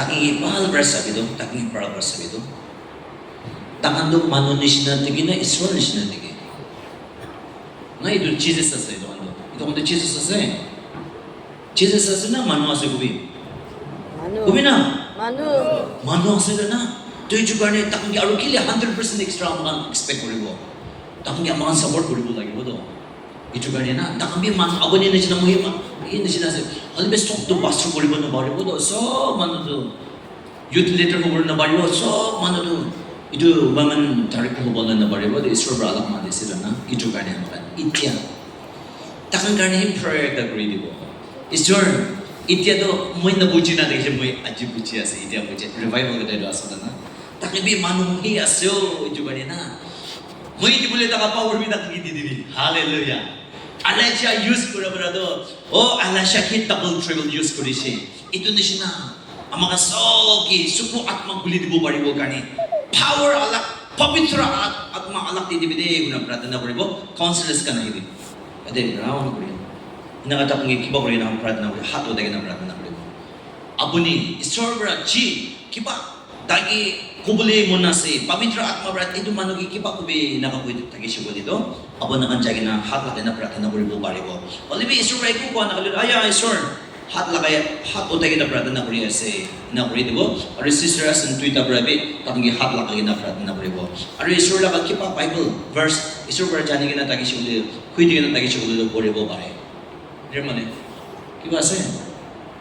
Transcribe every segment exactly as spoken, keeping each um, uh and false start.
Takhan ki bhal para sabi to, takhan ki bhal para sabi to. Takhan to manu nishina dikhi na Isor nishina dikhi? Na etu Jesus ase, etu khan to, etu khan to Jesus ase. Jesus ase na manu ase kobi? Manu. Kobi na? Manu. Manu ase na? To etu karne takhan ki aru kile hundred percent extra amakhan expect koribo? Takhan ki amakhan support koribo lagibo to. Etu karne na, takhan bi manu, apuni nishina, moi ma, e nishina ase. Hoilebi sob to pastor koribo naparibo to, sob manu to youth leader hobo naparibo, sob manu to etu women director hobo naparibo, to Isor para alak mati ase to na, etu karne amakhan etiya takhan karne hi prayer ekta kuri dibo. Isor, etiya to moi nabuji na thakishe, moi aji buji ase, etiya buji, revival kate to ase to na. Takhan bi manu hi ase o, etu karne na. Moi dibole thaka power bi takhan ke di dibi. Hallelujah. Elijah use kura para to, o Elisha ke double triple use kurishe. Etu nishina amakhan sob ke suku atma khuli dibo paribo karne power alak, pavitra at-, atma alak di dibi de, koi na prarthana koribo. Counselors khan ahibi. Ete round kuri. Eneka takhan ke kiba kuri na prarthana kuri, hath uthai kena prarthana koribo. Apuni Isor para ji kiba taki kobole mon ase, pavitra atma para etu manu ke kiba kobi eneka koi thakishe koile to, apuni khan jai kena hath lagai kena prarthana koribo paribo. Hoilebi Isor para eku koa nahole, aya Isor, hath lagai, hath uthai kena prarthana kuri ase, ena kuri dibo. Aru sisters khan duita para bi takhan ke hath lagai kena prarthana koribo. Aru Isor laga kiba Bible verse Isor para jani kena thakishe koile, hui di kena thakishe koile to poribo pare. Ler mane, kiba ase?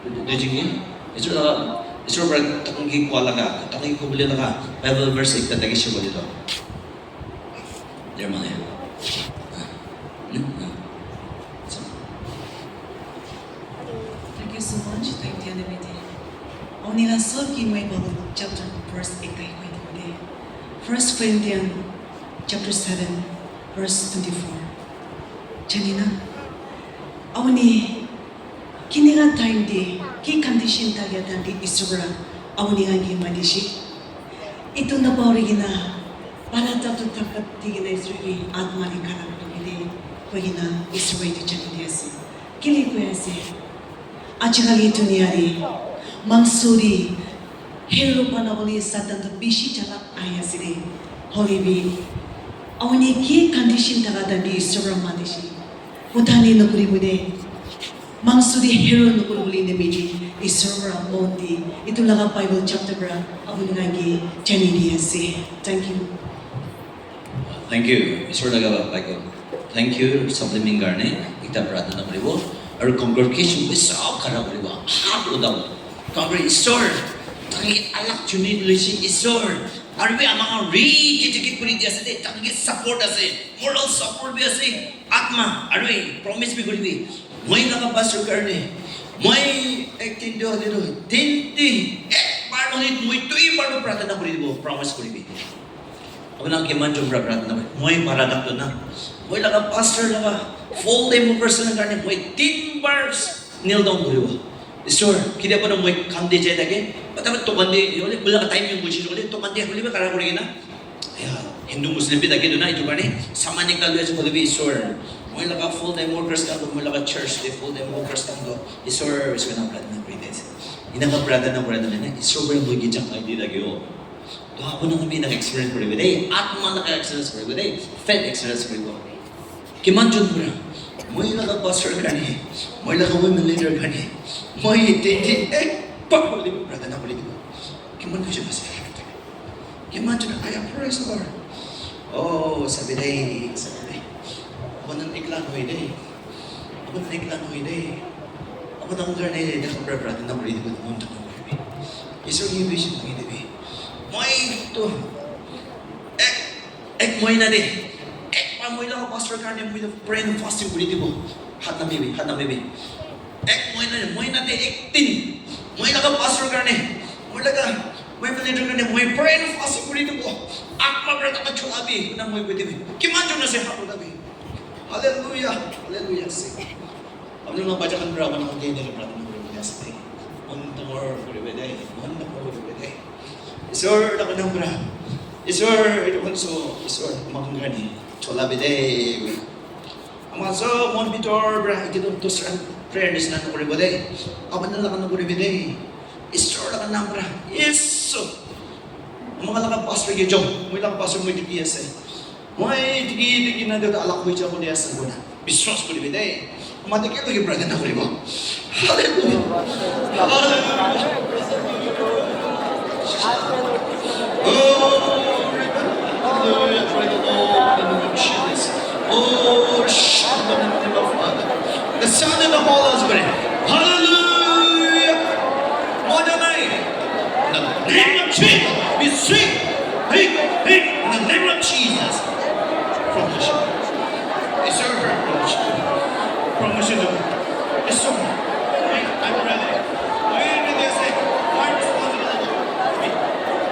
Dui, dui jin ke? Isor laga, Isor para takhan ke koa laga, takhan ke kobole laga Bible verse ekta thakishe koile to. Ler mane. Ah. Hmm? Ah. So. Thank you so much. Thank you, Anamiti. Aoni la sob ke moi Bible chapter verse ekta hoi dibo de. First Corinthians chapter seven, verse twenty-four. Jani na? Aoni kineka time te, ki condition thakya time te Isor para aoni khan ke manishe? Etu napahori kena, para tatu takat di kena Isor ke atma ke khara kuri de, koi kena Isor para etu jani di ase. Kile koi ase? Ajikali dunia te mangso te hero banabole Satan to bishi chalak ahi ase de. Hoilebi aoni ki condition thaka time te Isor para matishe? Utani nokuribo de. Mangso te hero nokuribole nimite Isor para mon di, etu laga Bible chapter para apuni khan ke jani di ase. Thank you. Thank you. Isor laga Bible. Thank you, supplement karne. Ekta prarthana koribo. Aru congregation bi sob khara koribo. Hath uthabo. Congregation, Isor, takhan ke alak chuni loishe, Isor. Aru bi amakhan rededicate kuri di ase de, takhan ke support ase. Moral support bi ase. Atma, aru promise bi koribi. Moi laga pastor karne, moi ek din to hoile to, din te, ek bar to hoile moi dui bar to prarthana kuri dibo, promise koribi. Apuni khan kiman jon para prarthana kore? Moi para thakto na, moi laga pastor laga full time workers karne moi tin bar kneel down koribo. Isor, ketiaba to moi kam te jai thake, ketiaba dukan te, hoile moi laga time te buji hoile dukan te hoile bi khara kuri kena, ya, Hindu Muslim bi thake to na, etu karne saman ekta loi ase koile bi, Isor, moi laga full time workers khan to, moi laga church te full time workers khan to, Isor, Isor na prarthana kuri de ase. Eneka prarthana kura na, Isor para moi ke jang ai di thake o. To apuni khan bi eneka experience koribo de, atma laga experience koribo de, faith experience koribo. Kiman jon para, moi laga pastor karne, moi laga women leader karne, moi din te ek bar hoile bi prarthana kuri dibo. Kiman jon ase? Kiman jon? Aya, praise the Lord. Oh, sabi de, sabi de. Apuni ekla nohoi de. Apuni ekla nohoi de. Apuni karne de, pra-, prarthana kuri dibo, mon thaka koribi. Isor ke vision kuri dibi. Moi to ek, ek mohina te, ek bar moi laga pastor karne moi to prayer and fasting kuri dibo. Hath namibi, hath namibi. Ek mohina te, mohina te ek din, moi laga pastor karne, moi laga, moi manager karne, moi prayer and fasting kuri dibo. Atma para thaka cholabi, na moi koi dibi. Kiman jon ase hath uthabi? Hallelujah, hallelujah, ase. Apuni khan bacha khan para apuni khan ke eneka prarthana kuri kena ase de. Mon dangor kuri kena de, mon dangor kuri kena de. Isor, apuni khan para, Isor, etu khan sob, Isor, apuni khan karne cholabi de. Apuni khan sob mon bitor para, etu to dusra prayer nishina nokoribo de. Apuni laga nokoribo de. Isor laga Nambra, Jisu. Amüi laga pastor ke jo, amüi laga pastor amüi dikhi ase. Amüi dikhi, dikhi na de alak hoi jabo de ase kona. Biswas koribe de. Amüi dikhi to ke prarthana koribo. Hallelujah. Hallelujah. Oh, hallelujah. Praise the Lord. In the name of Jesus. Oh, Shabbat in the name of Father, the Son, and the Holy Spirit. Hallelujah. More than I. In the name of Jesus, we sing. Hey, hey, in the name of Jesus. Promotion. It's your promotion. Promotion. It's so. Hey, I'm ready. When they say, "My responsibility."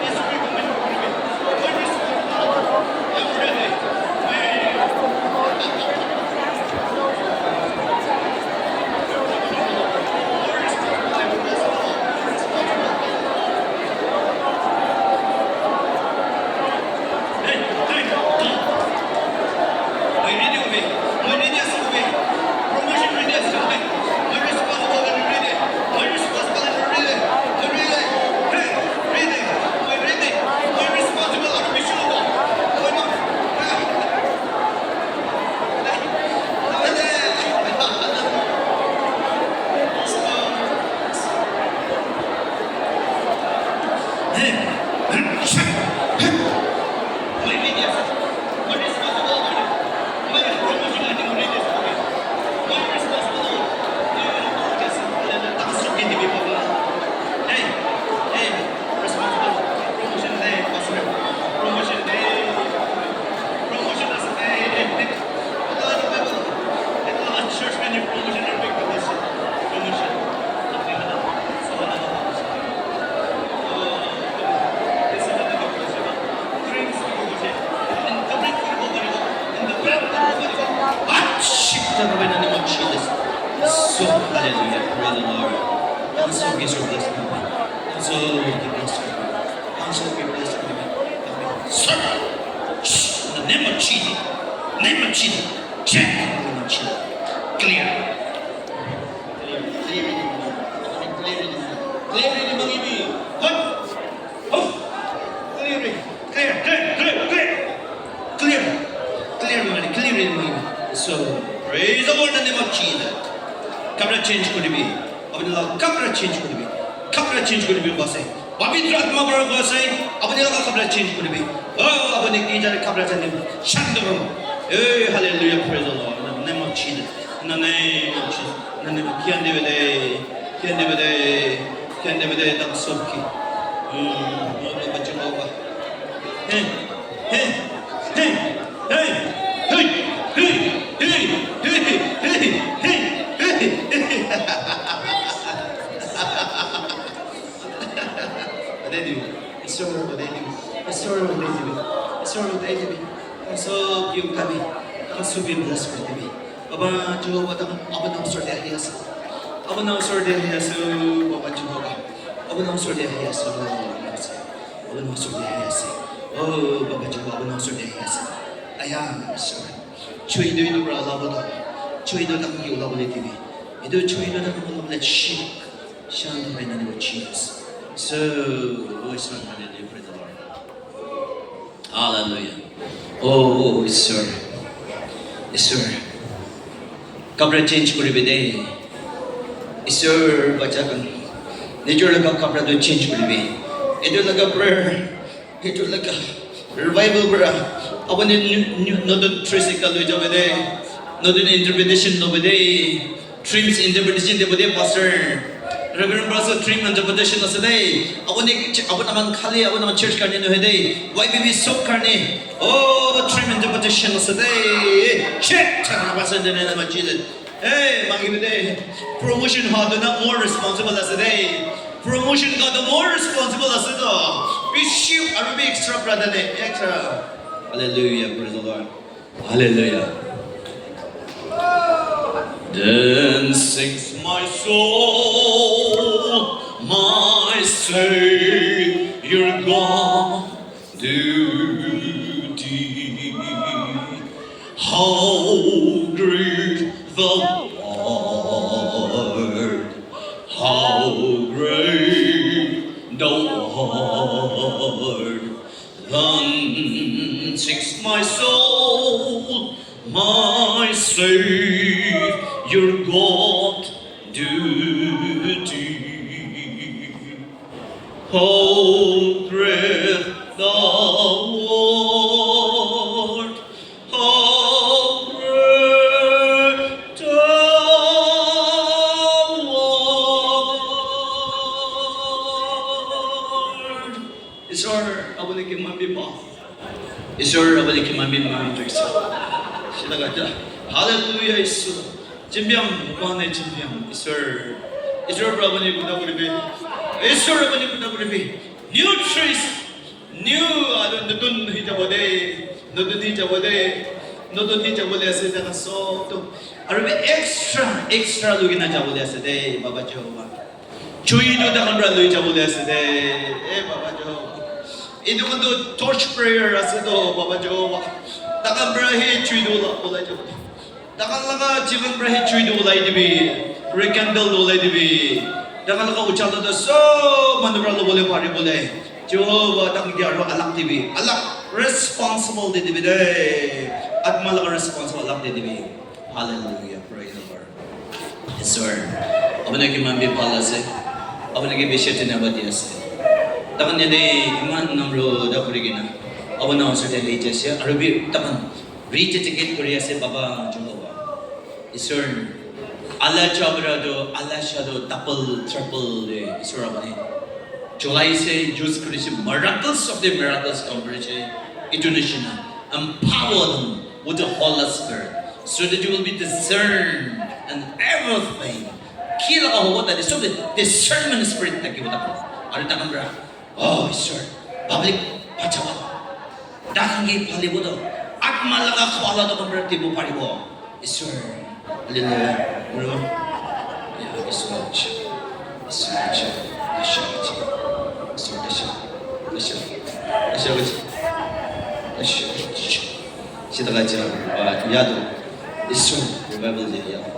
It's your commitment. My responsibility. I'm ready. So, hallelujah, praise the Lord. Council, be so blessed. Council, be blessed. Council, be blessed. Sir, in the name of Jesus. Name of Jesus. Check. In the name of Jesus. Clear. Clear, clear, clear, clear, clear, clear. Huh? Huh? Clear, clear, clear, clear, clear. Clear. Clear, man, clear, man. So, praise the Lord in the name of Jesus. Kapra change koribi. Apuni laga kapra change koribi. Kapra change koribi, koase. Pavitra Atma para koase, apuni laga kapra change koribi. Oh, apuni ki jare kapra change. Shanto. Hey, hallelujah, praise the Lord. In the name of Jesus. In the name of Jesus. In the name of, kyan debe de, kyan debe de, kyan debe de, dang soki. Hmm, oh, Baba Jehovah. Hey, hey, hey, hey, hey, hey, hey, hey, hey, hey, hey, hey, hey. Hallelujah. Isor, hallelujah. Isor, hallelujah. Isor, hallelujah. Thank you, kami. Thank you, bless me, kami. Baba Jehovah, thank, apuni osor te ahi ase. Apuni osor te ahi ase, Baba Jehovah. Apuni osor te ahi ase, Baba Jehovah. Apuni osor te ahi ase. Oh, Baba Jehovah, apuni osor te ahi ase. Aya, Isor. Choi do ino pra olabo do. Choi do thank you, olabo le dibi. Idu choi do thank you, olabo le chi. Shanti in the name of Jesus. So, oh, Isor, hallelujah, praise the Lord. Hallelujah. Oh, oh, Isor. Isor. Kapra change koribe de. Isor, bacha khan. Nijor laga kapra to change koribe. Etu laga prayer. Etu laga revival para apuni new, new, notun dress ekta loi jabo de, notun interpretation lobo de, dreams interpretation dibo de, pastor. Reverend pastor, dream interpretation ase de. Apuni, apuni khan khali apuni khan church karone nohoi de, Y B B sob karone. Oh, dream interpretation ase de. Check, check, pastor, in the name of Jesus. Hey, mangibo de. Promotion howa to na more responsible ase de. Promotion ka to more responsible ase to. Bishop aru bi extra brother de, extra. Hallelujah, praise the Lord. Hallelujah. Then sings my soul, my Savior God. Duty. How great thou art, how great The word, then sings my soul, my Savior God do thee. How great thou art, how great thou art. Isor, আপুনি কিমান বিপদ। Isor, আপুনি কিমান বিপদ। Sitaka ja. Hallelujah, Isor. Jimbiam, mukbang ne jimbiam. Isor. Isor, আপুনি কিবা কৰিবি। Isor, আপুনি কিবা কৰিবি। New trees. New, আৰু নতুন হৈ যাব দেই। নতুন হৈ যাব দেই। নতুন হৈ যাবলৈ আছে, দেখা চবটো। আৰু extra, extra লৈ কিনে যাবলৈ আছে দেই, বাবা Jehovah। জুইটো তাকন পৰা লৈ যাবলৈ আছে দেই, এ বাবা Jehovah। এইটো কিন্তু torch prayer আছে তো, বাবা Jehovah। তাকন পৰা সেই জুইটো ওলা-, ওলাই যাব। তাকন লগা জীৱন পৰা সেই জুইটো ওলাই দিবি, red candleটো ওলাই দিবি। তাকন লগা উজালাটো চব মানুহ পৰা ল'বলৈ পাৰিবলৈ। Jehovah, তাকন কি আৰু আলাক দিবি, আলাক responsible দি দিবি দেই। আত্মা লগা responsible আলাক দি দিবি। Hallelujah, praise the Lord. Isor, আপোনাক কিমান বেছি ভাল আছে, আপোনাক বেছি ধন্যবাদ দি আছে। তাকন ইয়াতে ইমান নম্ৰ এটা কৰি কিনা আপোনাৰ ওচৰতে লৈ যাইছে আৰু বি-, তাকন rededicate কৰি আছে, বাবা Jehovah। Isor, ala chabra do, ala shado, double, triple de, Isor, আপুনি চলাইছে, use কৰিছে, miracles of the miracles কাম কৰিছে। এইটো নিচিনা empower them with the Holy Spirit, so that you will be discern and everything। কি লগা হ'ব তাতে, চব discernment spirit থাকিব তাতে। আৰু তাকন পৰা, অ, Isor, public বাচাবা। তাকন কি ফালিব তো, আত্মা লগা খোৱালা তো কম দিব পাৰিব। Isor, hallelujah। Bro। Ya, Isor, Isor, Isor, Isor, Isor, Isor, Isor, Isor, Isor, Isor, Isor. Sitaka ja, ah, yado. Isor, revival de yado.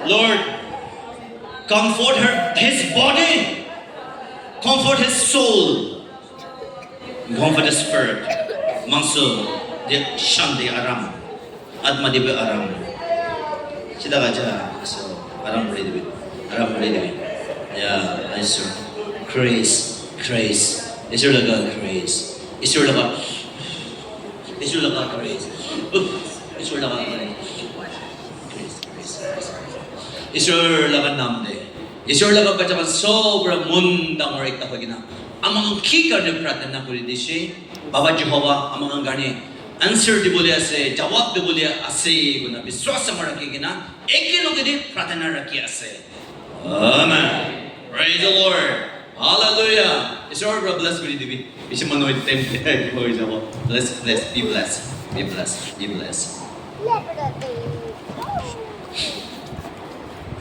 Lord, comfort her, his body, comfort his soul, comfort his spirit. Mangso de shanti aram, atma de aram. Sitaka ja, so, aram ready, aram ready. Ya, Isor, grace, grace. Isor laga grace. Isor laga, Isor laga grace. Isor laga grace. Grace, grace, grace, grace. Isor laga nam de, Isor laga bacha khan sob para mon dangor ekta hoi kena, amakhan ki karne pratana kuri dise, Baba Jehovah amakhan karne answer dibole ase, jawab dibole ase koina biswas rakhi kena, ekeloge de pratana rakhi ase. Amen. Praise the Lord. Hallelujah. Isor para bless kuri dibi. Bishi manu time ki hoi jabo. Bless, bless, be blessed, be blessed, be blessed.